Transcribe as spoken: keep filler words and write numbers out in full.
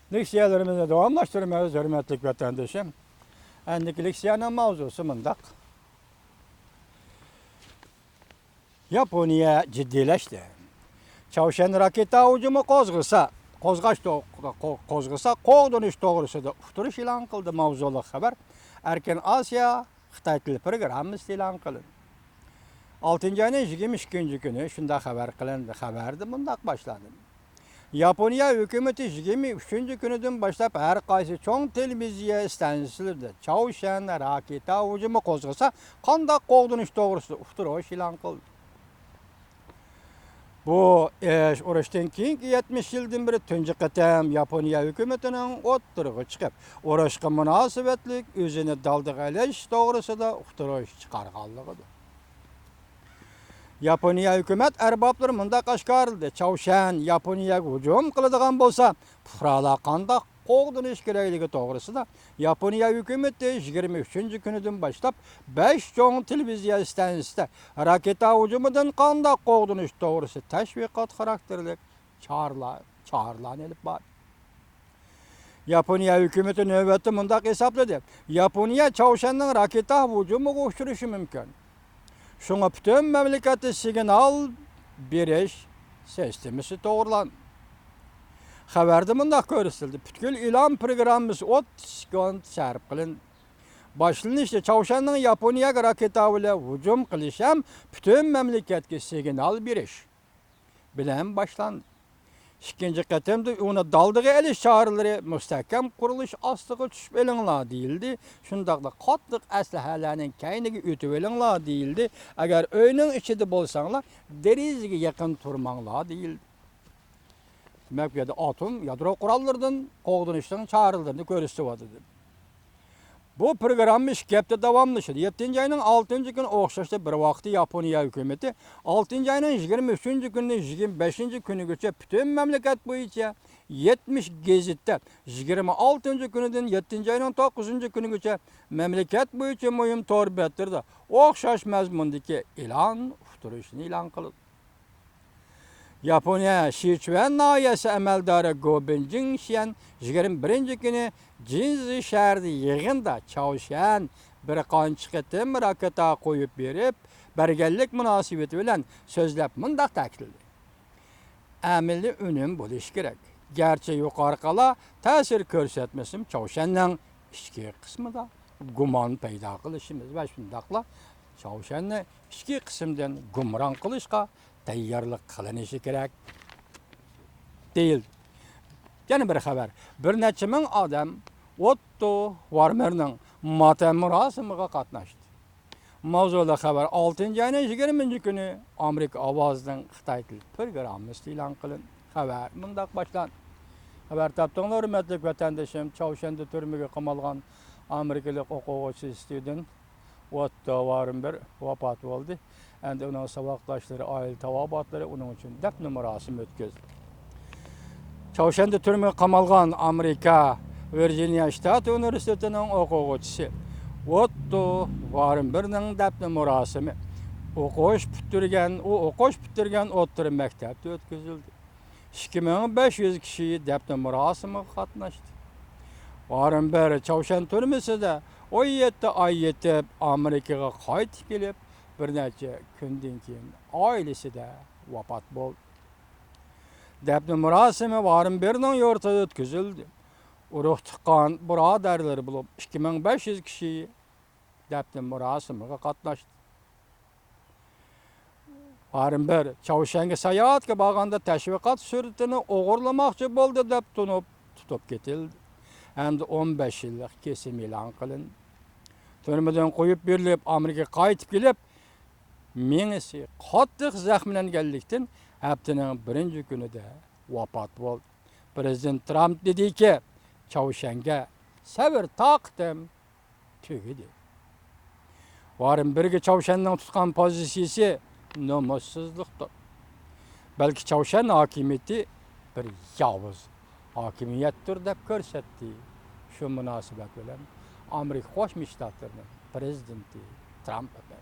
لېكسىيەلىرىمىزنى داۋاملاشتۇرىمىز، ھۆرمەتلىك ۋەتەندىشىم. ئەندىكى لېكسىيەنىڭ ماۋزۇسى مۇنداق. ياپونىيە جىددىيلەشتى. چاۋشيەن راكېتا ھۇجۇمى قوزغىسا، قوزغاش تو-، قو-، قوزغىسا، قوغدىنىش توغرىسىدا ئۇقتۇرۇش ئېلان قىلدى. ماۋزۇلۇق خەۋەر ئەركىن ئاسىيا خىتاي تىل پروگراممىسى ئېلان قىلىندى. ئالتىنچى ئاينىڭ يىگىرمە ئىككىنچى كۈنى شۇنداق خەۋەر قىلىندى. خەۋەردە مۇنداق باشلاندى. ياپونىيە ھۆكۈمىتى يىگىرمە ئۈچىنچى كۈنىدىن باشلاپ ھەر قايسى چوڭ تېلېۋىزىيە ئىستانسىلىرىدا چاۋشيەن راكېتا ھۇجۇمى قوزغىسا قانداق قوغدىنىش توغرىسىدا ئۇقتۇرۇش ئېلان قىلدى. بۇ ئىش ئۇرۇشتىن كېيىنكى يەتمىش يىلدىن بېرى تۇنجى قېتىم ياپونىيە ھۆكۈمىتىنىڭ ئوتتۇرىغا چىقىپ، ئۇرۇشقا مۇناسىۋەتلىك ئۆزىنى دالدىغا ئېلىش توغرىسىدا ئۇقتۇرۇش چىقارغانلىقىدۇر. ياپونىيە ھۆكۈمەت ئەربابلىرى مۇنداق ئاشكارىلىدى، چاۋشيەن ياپونىيەگە ھۇجۇم قىلىدىغان بولسا، پۇقرالار قانداق قوغدىنىش كېرەكلىكى توغرىسىدا ياپونىيە ھۆكۈمىتى يىگىرمە ئۈچىنچى كۈنىدىن باشلاپ بەش چوڭ تېلېۋىزىيە ئىستانسىسىدا راكېتا ھۇجۇمىدىن قانداق قوغدىنىش توغرىسىدا تەشۋىقات خاراكتېرلىك چارىلار، چارىلارنى ئېلىپ باردى. ياپونىيە ھۆكۈمىتى نۆۋەتتە مۇنداق ھېسابلىدى، ياپونىيە چاۋشيەننىڭ راكېتا ھۇجۇمىغا ئۇچرىشى مۇمكىن. شۇڭا پۈتۈن مەملىكەتتە سىگنال بېرىش سىستېمىسى توغرىلاندى. خەۋەردە مۇنداق كۆرسىتىلدى، پۈتكۈل ئېلان پروگراممىسى ئوتتۇز سېكۇنت سەرپ قىلىندى. باشلىنىشتا چاۋشيەننىڭ ياپونىيەگە راكېتا بىلەن ھۇجۇم قىلىشى ھەم پۈتۈن مەملىكەتكە سىگنال بېرىش بىلەن باشلاندى. ئىككىنچى قېتىمدا ئۇنى دالدىغا ئېلىش چارىلىرى مۇستەھكەم قۇرۇلۇش ئاستىغا چۈشۈپ ئېلىڭلار دېيىلدى. شۇنداقلا قاتتىق ئەسلىھەلەرنىڭ كەينىگە ئۆتۈۋېلىڭلار دېيىلدى. ئەگەر ئۆينىڭ ئىچىدە بولساڭلار، دېرىزىگە يېقىن تۇرماڭلار دېيىلدى. دېمەك، بۇ يەردە ئاتوم يادرو قوراللىرىدىن قوغدىنىشنىڭ چارىلىرىنى كۆرسىتىۋاتىدۇ. بۇ پروگرامما ئىككى ھەپتە داۋاملىشىدۇ. يەتتىنچى ئاينىڭ ئالتىنچى كۈنى ئوخشاشلا بىر ۋاقىتتا ياپونىيە ھۆكۈمىتى ئالتىنچى ئاينىڭ يىگىرمە ئۈچىنچى كۈنىدىن يىگىرمە بەشىنچى كۈنىگىچە پۈتۈن مەملىكەت بويىچە يەتمىش گېزىتتە، يىگىرمە ئالتىنچى كۈنىدىن يەتتىنچى ئاينىڭ توققۇزىنچى كۈنىگىچە مەملىكەت بويىچە مۇھىم تور بەتلىرىدە ئوخشاش مەزمۇندىكى ئېلان ئۇقتۇرۇشنى ئېلان قىلىدۇ. ياپونىيە شىچۈەن ناھىيەسى ئەمەلدارى گوبىن جىڭشيەن يىگىرمە بىرىنچى كۈنى جىنزى شەھىرىدە يىغىندا چاۋشيەن بىر قانچە قېتىم راكېتا قويۇپ بېرىپ بەرگەنلىك مۇناسىۋىتى بىلەن سۆزلەپ مۇنداق تەكىتلىدى، ئەمەلىي ئۈنۈم بولۇشى كېرەك. گەرچە يۇقىرىقىلار تەسىر كۆرسەتمىسىمۇ، چاۋشيەننىڭ ئىچكى قىسمىدا گۇمان پەيدا قىلىشىمىز ۋە شۇنداقلا چاۋشيەننى ئىچكى قىسىمدىن گۇمران قىلىشقا تەييارلىق قىلىنىشى كېرەك، دېيىلدى. يەنە بىر خەۋەر. بىر نەچچە مىڭ ئادەم ئوتتو ۋارمېرنىڭ ماتەم مۇراسىمىغا قاتناشتى. ماۋزۇلۇق خەۋەر ئالتىنچى ئاينىڭ يىگىرمىنچى كۈنى ئامېرىكا ئاۋازىنىڭ خىتاي تىل پروگراممىسىدا ئېلان قىلىندى. خەۋەر مۇنداق باشلاندى. خەۋەر تاپتىڭلار، ھۆرمەتلىك ۋەتەندىشىم، چاۋشيەندە تۈرمىگە قامالغان ئامېرىكىلىق ئوقۇغۇچى ستىۋېن ئوتتو ۋارېنبېرگ ۋاپات بولدى. ئەمدى ئۇنىڭ ساۋاقداشلىرى، ئائىلە تاۋابىئاتلىرى ئۇنىڭ ئۈچۈن دەپنە مۇراسىمى ئۆتكۈزدى. چاۋشيەندە تۈرمىگە قامالغان ئامېرىكا ۋىرجىنىيە شتاتى ئۇنىۋېرسىتېتىنىڭ ئوقۇغۇچىسى ئوتتو ۋارېنبېرگنىڭ دەپنە مۇراسىمى ئوقۇش پۈتتۈرگەن، ئۇ ئوقۇش پۈتتۈرگەن ئوتتۇرا مەكتەپتە ئۆتكۈزۈلدى. ئىككى مىڭ بەش يۈز كىشى دەپنە مۇراسىمىغا قاتناشتى. ۋارېنبېرگ چاۋشيەن تۈرمىسىدە ئون يەتتە ئاي يېتىپ، ئامېرىكىغا قايتىپ كېلىپ، بىر نەچچە كۈندىن كېيىن ئائىلىسىدە ۋاپات بولدى. دەپنە مۇراسىمى ۋارېنبېرگنىڭ يۇرتىدا ئۆتكۈزۈلدى. ئۇرۇق-تۇغقان، بۇرادەرلىرى بولۇپ ئىككى مىڭ بەش يۈز كىشى دەپنە مۇراسىمىغا قاتناشتى. ۋارېنبېرگ چاۋشيەنگە ساياھەتكە بارغاندا تەشۋىقات سۈرىتىنى ئوغرىلىماقچى بولدى دەپ تونۇپ، تۇتۇپ كېتىلدى ھەمدە ئون بەش يىللىق كېسىم ئېلان قىلىندى. تۈرمىدىن قويۇپ بېرىلىپ، ئامېرىكىغا قايتىپ كېلىپ، مېڭىسى قاتتىق زەخىملەنگەنلىكتىن، ھەپتىنىڭ بىرىنچى كۈنىدە ۋاپات بولدى. پىرېزىدېنت ترامپ دېدىكى، چاۋشيەنگە سەۋر-تاقىتىم تۈگىدى. ۋارېنبېرگ چاۋشيەننىڭ تۇتقان پوزىتسىيىسى نومۇسسىزلىقتۇر. بەلكى چاۋشيەن ھاكىمىيىتى بىر ياۋۇز ھاكىمىيەتتۇر دەپ كۆرسەتتى. شۇ مۇناسىۋەت بىلەن ئامېرىكا قوشما شتاتلىرىنىڭ پىرېزىدېنتى ترامپ ئەپەندى